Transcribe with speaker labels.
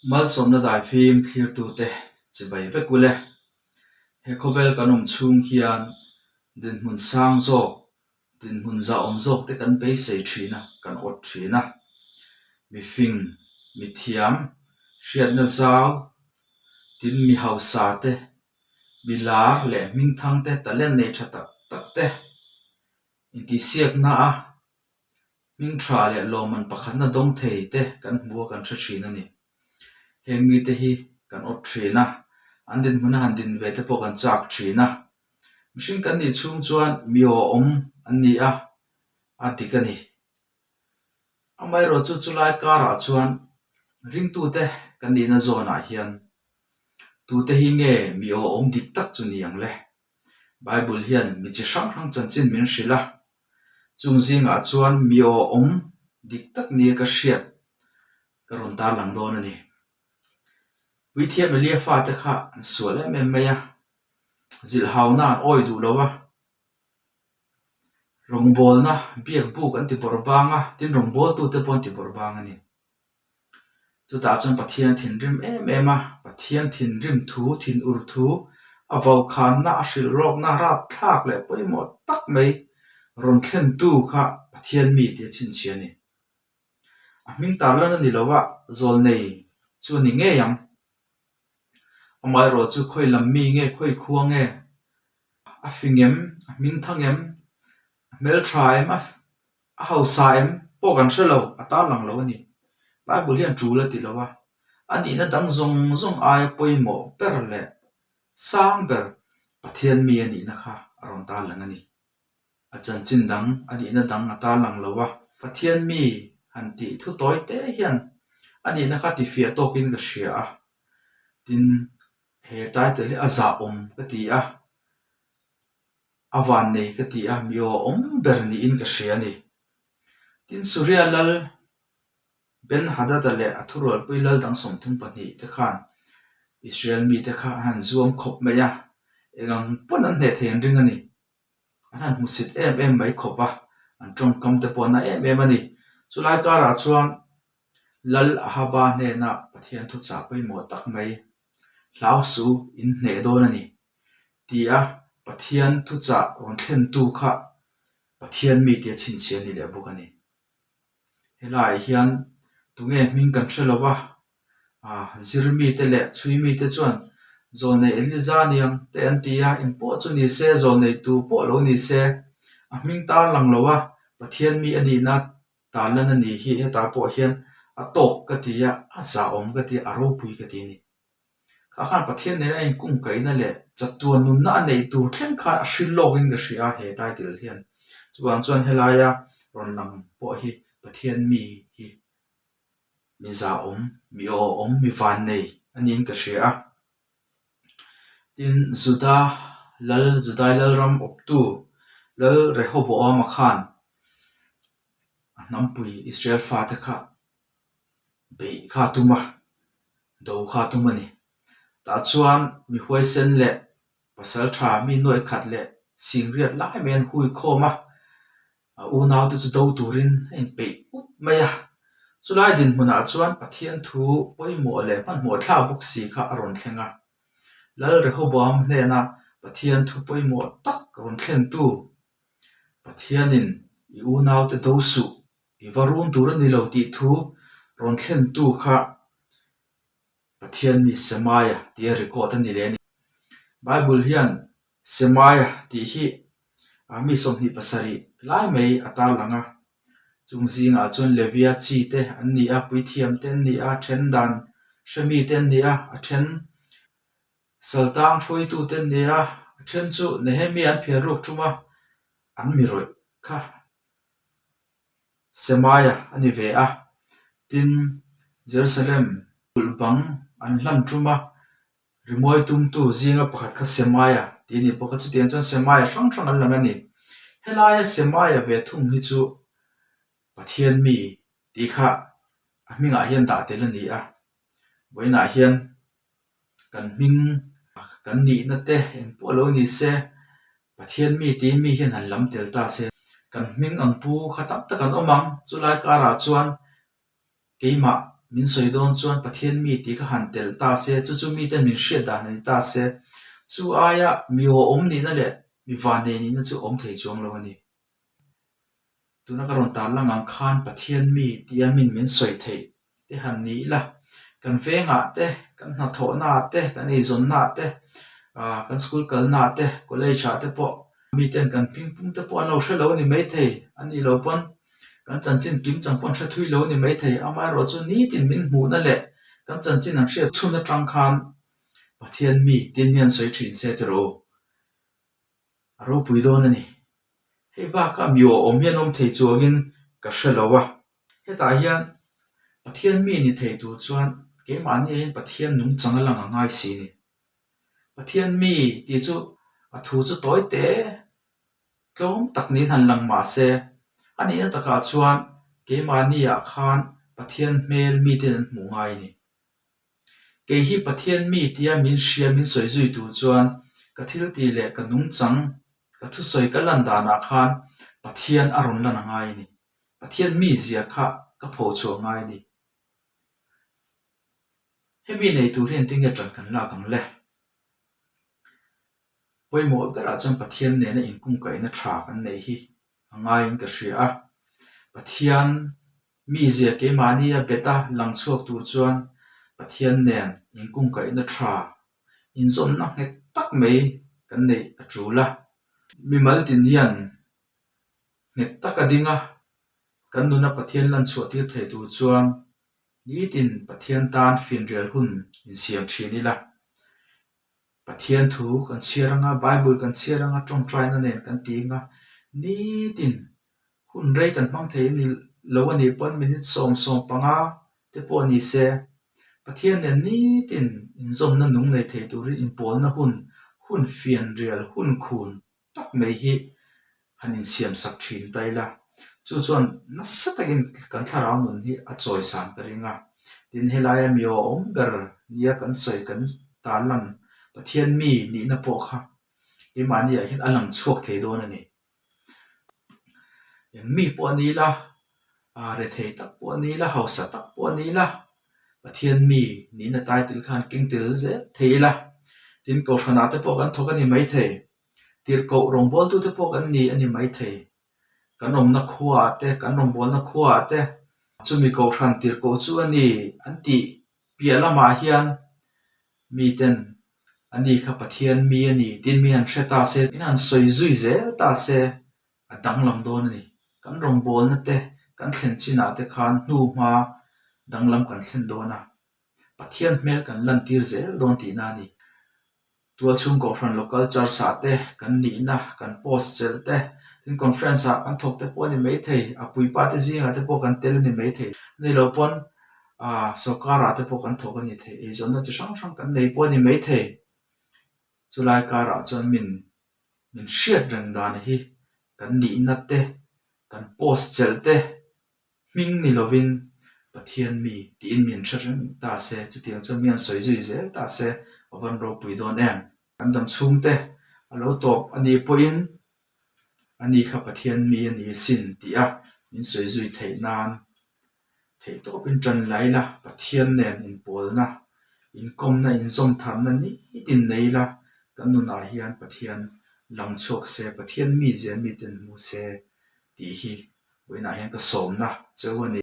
Speaker 1: Malsawmna daifim thlirtute chibai vek ule. He khawvel kan awm chhung hian dinhmun sang zawk, dinhmun zahawm zawk te kan beisei thin a, kan awt thin a. Mifing, mithiam, hriatna zau, tin mi hausa te, mi lar leh hmingthang te, talent nei tha tak tak te intihsiakna a Hming tha leh lawmman pakhatna dawng thei te kan hmu a kan hre thin a ni. Heng mite hi kan awt thin a, an dinhmun a han din ve te pawh kan chak thin a. Mihring kan nih chhung chuan mi awhawm an ni a, a dik a ni. Amaherawhchu chulai karah chuan ringtute kan nihna zawnah hian tute hi nge mi awhawm dik tak chu ni ang le? Bible hian mi chi hrang hrang chanchin min hrilh a, Chung zingah chuan mi awhawm dik tak nia ka hriat ka rawn tarlang dawn a ni. Puithiam Elia fate kha an sual em em mai a, zilhhauna an awi duh lo a, rawngbawlna biak buk an ti bawrh bang a, tin rawngbawltute pawh an ti bawrh bang a ni. Chutah chuan Pathian thinrim em em a, Pathian thinrim thu, thinur thu, a vokhanna, a hrilhrawkna rapthlak leh pawimawh tak mai rawn thlentu kha Pathian mi tih a chhinchhiah a ni. A hming tarlan a ni lo a, zawlnei chu a ni ngei ang. Amaherawhchu khawi lam mi nge, khawi khua nge, a fing em, a hming thang em, a hmeltha em, a. A hausa em pawh kan hre lo, a tarlang lo a ni. Bible hian tul a ti lo a, a nihna dang zawng zawng aia pawimawh ber leh sang ber Pathian mi a nihna kha a rawn tarlang a ni. A chanchin dang, a nihna dang a tarlang lo a, Pathian mi han tih thu tawi te hian a nihna kha tifiah tawkin ka hria a, tin he title hi a zahawm ka ti a. A van nei ka ti a, mi aw awm ber niin ka hria a ni. Tin, Suria lal Ben Hadada leh a thurualpui lal dang 32 te khan Israel mite kha an han zuam khawp mai a, eng ang pawn an hneh thei an ring a ni. An han hmusit em em mai khawp a, an tawngkam te pawh a na em em a ni. Chulai karah chuan Lal Ahaba hnena Pathian thuchah pawimawh tak mai, Hlau su, in hneh dawn a ni. Tia Pathian thuchah rawn thlentu kha Pathian mi tia chhinchhiah a ni leh bawk a ni. Helaiah hian tunge hming kan hre lo va, ah zir mite leh chhui mite chuan zawlnei Eliza niang te an ti a, engpawh chu ni se, zawlnei tu pawh lo ni se, a hming tar lang lo a, Pathian mi a nihna tarlan a ni hi hetah pawh hian a tawk ka ti a, a zahawm ka ti a, a ropui ka ti a ni. Kha khan Pathian nena a inkungkaihna leh chatuan nunna a neih tur thleng khan a hrilh lawkin ka hria a he title hian. Chuvang chuan helaia rawn lang pawh hi Pathian mi hi mi zahawm, mi awhawm, mi vannei a niin ka hria a. Tin, Juda lal, Judai lalram awptu Lal Rehoboama khan a hnampui Israel fate kha beih kha a tum a, do kha a tum a ni. Tah chuan mi huaisen leh pasal tha mi nuaih khat leh singriat lai mai an hui khawm a, a unaute chu do turin a inpeih up mai a. Chulai dinhmunah chuan Pathian thu pawimawh leh hmanhmawh thlak bawk si kha a rawn thleng a. Lal Rehoboam hnena Pathian thu pawimawh tak rawn thlentu Pathianin i unaute do suh I va run tur a ni lo tih thu rawn thlentu kha Pathian mi Semaia tia record a ni leh a ni. Bible hian Semaia tih hi mi 27 lai mai a tarlang a, chung zingah chuan Levia chi te an ni a, puithiam te an ni a, then dan hre mi te an ni a, a then saltang hruaitu te an ni a, a then chu Nehemia an phiar ruk thum a, an mi rawih kha Semaia a ni ve a, tin, Jerusalem kulh bang an hlan tum a, rimawi tumtu zinga pakhat kha Semaia tih a ni bawk a, chutiang chuan Semaia hrang hrang an lang a ni. Helaia Semaia ve thung hi chu Pathian mi tih kha a hmingah hian dah tel a ni a, vawiinah hian kan hming kan nihna te engpawh lo ni se Pathian mi tiin mi hian han lam tel ta se kan hming ang pu kha tam tak an awm ang chulai karah chuan keimah min sawi dawn chuan Pathian mi tih kha han telh ta se, chu chu miten min hriat dan a ni ta se, chu aia mi awhawm nihna leh mi vannei nihna chu awm thei chuang lo a ni. Tuna ka rawn tarlang ang khan Pathian mi tia min min sawi theih te han ni ila, kan vengah te, kan hnathawhnaah te, kan eizawnnaah te, ah kan school kalnaah te, college ah te pawh miten kan hmingpum te pawh an lo hre lo a ni maithei, a nih loh pawn kan chanchin kim chang pawh an hre thui lo a ni maithei. Amaherawhchu nitin min hmuhna leh kan chanchin an hriat chhun atang khan Pathian mi tin mi an sawi thin se tiraw u? A ropui dawn a ni. Hei bakah mi awhawm hi an awm thei chuangin ka hre lo a. Hetah hian Pathian mi ni thei tur chuan keimahni ah hian Pathian nungchang a lang a ngai si ni. Pathian mi tih chu a thu chu tawi te tlawm tak niin han lang mah se, a nihna takah chuan keimahni ah khan Pathian hmel miten an hmuh ngai a ni. Kei hi Pathian mi tia min hria min sawi zui tur chuan ka thil tih leh ka nungchang, ka thusawi ka lan danah khan Pathian a rawn lan a ngai a ni. Pathian mi zia kha ka pho chhuah ngai a ni. Hemi nei tur hian tinge ṭan kan lak ang le? Pawimawh berah chuan Pathian nena inkungkaihna ṭha kan neih hi a ngaiin ka hria a. Pathian Mizia keimahnia bet a lang chhuak tur chuan Pathian nen inkungkaihna tha, inzawnna nghet tak mai kan neih a tul a. Mimal tin hian nghet taka ding a, kan nuna Pathian lan chhuah tir thei tur chuan nitin Pathian tan finrial hun insiam thin ila. Pathian thu kan chhiar anga, Bible kan chhiar anga, tawngtaina nen kan ti anga, nitin Hun rei kan hmang thei a ni lo a nih pawn minute 75 te pawh ni se, Pathian nen nitin inzawmna nung nei thei turin inpawlna hun, hun fianrial, hun khun tak mai hi han insiam sak thin ta ila. Chu chuan nasa takin kan thlarau nun hi a chawisan ka ring a. Tin, helaia mi awhawm ber nia kan sawi kan tarlan Pathian mi nihna pawh kha keimahniah hian a lang chhuak thei dawn a ni. Eng mi pawh a ni la, rethei tak pawh a ni la, hausa tak pawh a ni la, Pathian mi nihna title khan keng tel zel thei ila, tin Kohhranah te pawh kan thawk a ni maithei, tirhkoh rawngbawltute pawh kan ni a ni maithei, kan awmna khuaah te, kan rawngbawlna khuaah te chumi Kohhran tirhkoh chu a ni an tih piah lamah hian miten Ani kha Pathian mi a ni tin mi han hre ta se, min han sawi zui zel ta se, a danglam dawn a ni. Kan rawngbawlna te, kan thlen chinah te khan hnu hma danglam kan thlen dawn a, Pathian hmel kan lantir zel dawn tihna a ni. Tualchhung Kohhran Local Church ah te kan nihna, kan post chelh te, tin conference ah kan thawk te pawh a ni maithei, a puipa te zingah te pawh kan tel a ni maithei. A ni lo pawn Aaa sorkarah te pawh kan thawk a ni thei, eizawnna chi hrang hrang kan nei pawh a ni maithei. Chulai karah chuan min min hriat reng dan hi kan nihna te, kan post chelh te hming ni lovin Pathian mi tiin min hre reng ta se, chutiang chuan mi an sawi zui zel ta se a van ropui dawn em. Kan dam chhung te a lo tawp a nih pawhin ani kha Pathian mi a ni asin tih a min sawi zui theih nan Theihtawpin ṭan la ila, Pathian nen inpawlna, inkawmna, inzawmtharna nitin nei ila, kan nunah hian Pathian lang chhuak se, Pathian mizia miten hmu se tih hi vawiinah hian ka sawmna cheu a ni.